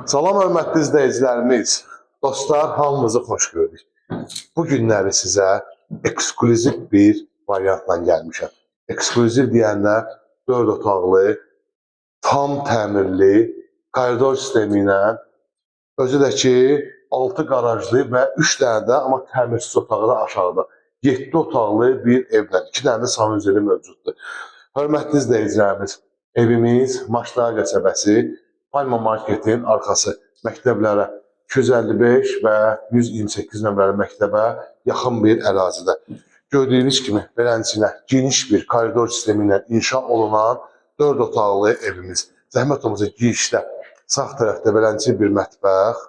Salam hörmətli izləyicilərimiz, dostlar, hamınızı xoş gördük. Bu günləri sizə ekskluziv bir variantla gəlmişəm. Ekskluziv deyəndə 4 otaqlı, tam təmirli, koridor sistemi ilə, özü də ki 6 qarajlı və 3 dənə də amma təmirsiz otağı da aşağıda. 7 otaqlı bir evlə, 2 dənə də sanuzeli mövcuddur. Hörmətli izləyicilərimiz, evimiz Maşdağa qəsəbəsi, Palma marketin arxası məktəblərə 255 və 128 nömrəli məktəbə yaxın bir ərazidə. Gördüyünüz kimi beləncə geniş bir koridor sistemi ilə inşa olunan 4 otaqlı evimiz. Zəhmət olmasa girişdə sağ tərəfdə beləncə bir mətbəx.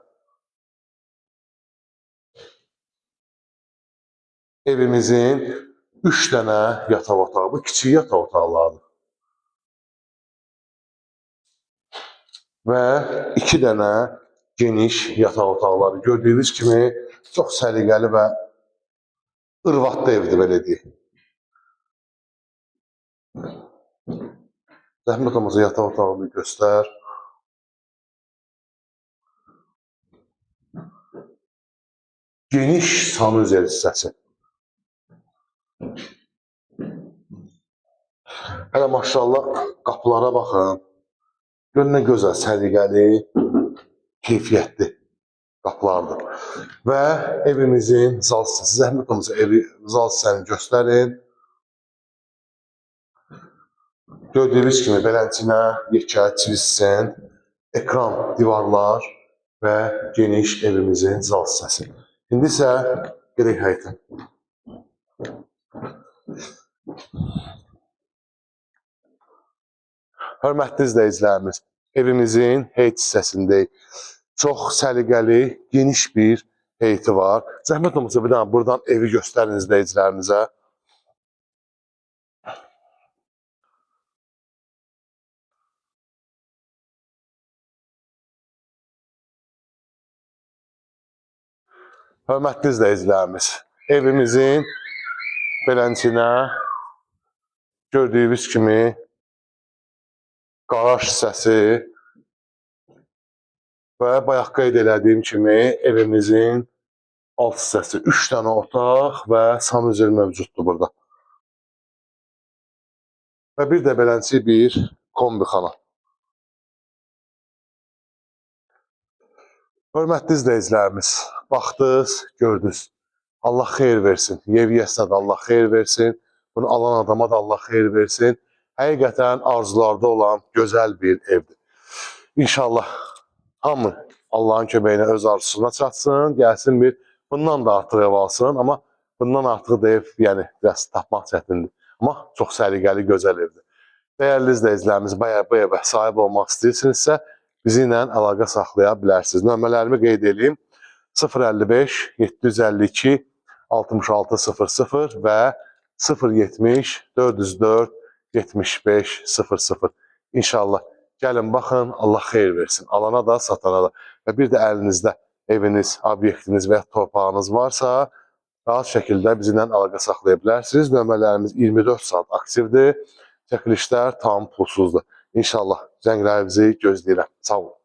Evimizin 3 dənə yataq otağı. Bu kiçik yataq otaqlarıdır. Və 2 dənə geniş yataq otaqları. Gördüyünüz kimi çox səliqəli və ırvatlı evdir, belə deyək. Zəhmət olmasa yataq otağını göstər. Geniş sanuzel hissəsi. Hələ maşallah qapılara baxın. Görün nə gözəl, səliqəli, keyfiyyətli qapılardır. Və evimizin zal hissəsi. Zəhmət olmasa evi, zal hissəni göstərin. Gördüyünüz kimi beləncə yekə, çivissent, ekran, divarlar və geniş evimizin zal hissəsi. İndi isə gedək həyətə. Hörmətli izləyicilərimiz, evimizin heyət hissəsindəyik. Çox səliqəli, geniş bir heyəti var. Zəhmət olmasa bir dənə buradan evi göstərin izləyicilərimizə. Hörmətli izləyicilərimiz, evimizin beləncə gördüyünüz kimi qaraj hissəsi və bayaq qeyd elədiyim kimi evimizin alt hissəsi 3 dənə otaq və sanuzel mövcuddur burada. Və bir də beləncə bir kombixana. Hörmətli izləyicilərimiz, baxdınız, gördünüz. Allah xeyir versin. Ev yiyəsinə də Allah xeyir versin. Bunu alan adama da Allah xeyir versin. Həqiqətən arzularda olan gözəl bir evdir. İnşallah hamı Allahın köməyinə öz arzusuna çatsın, gəlsin bir bundan da artıq ev alsın, amma bundan artıq da ev, yəni biraz tapmaq çətindir. Amma çox səliqəli, gözəl evdir. Dəyərli izləyicilərimiz, bu evə sahib olmaq istəyirsinizsə, bizi ilə əlaqə saxlaya bilərsiniz. Nömrələrimi qeyd edeyim. 055 752 66 00 və 070 404 75 00. İnşallah gəlin baxın, Allah xeyir versin. Alana da, satana da. Və bir də əlinizdə eviniz, obyektiniz və ya torpağınız varsa, rahat şəkildə bizimlə əlaqə saxlaya bilərsiniz. Nömrələrimiz 24 saat aktivdir. Çəkilişlər tam pulsuzdur. İnşallah zənglərinizi gözləyirəm. Sağ olun.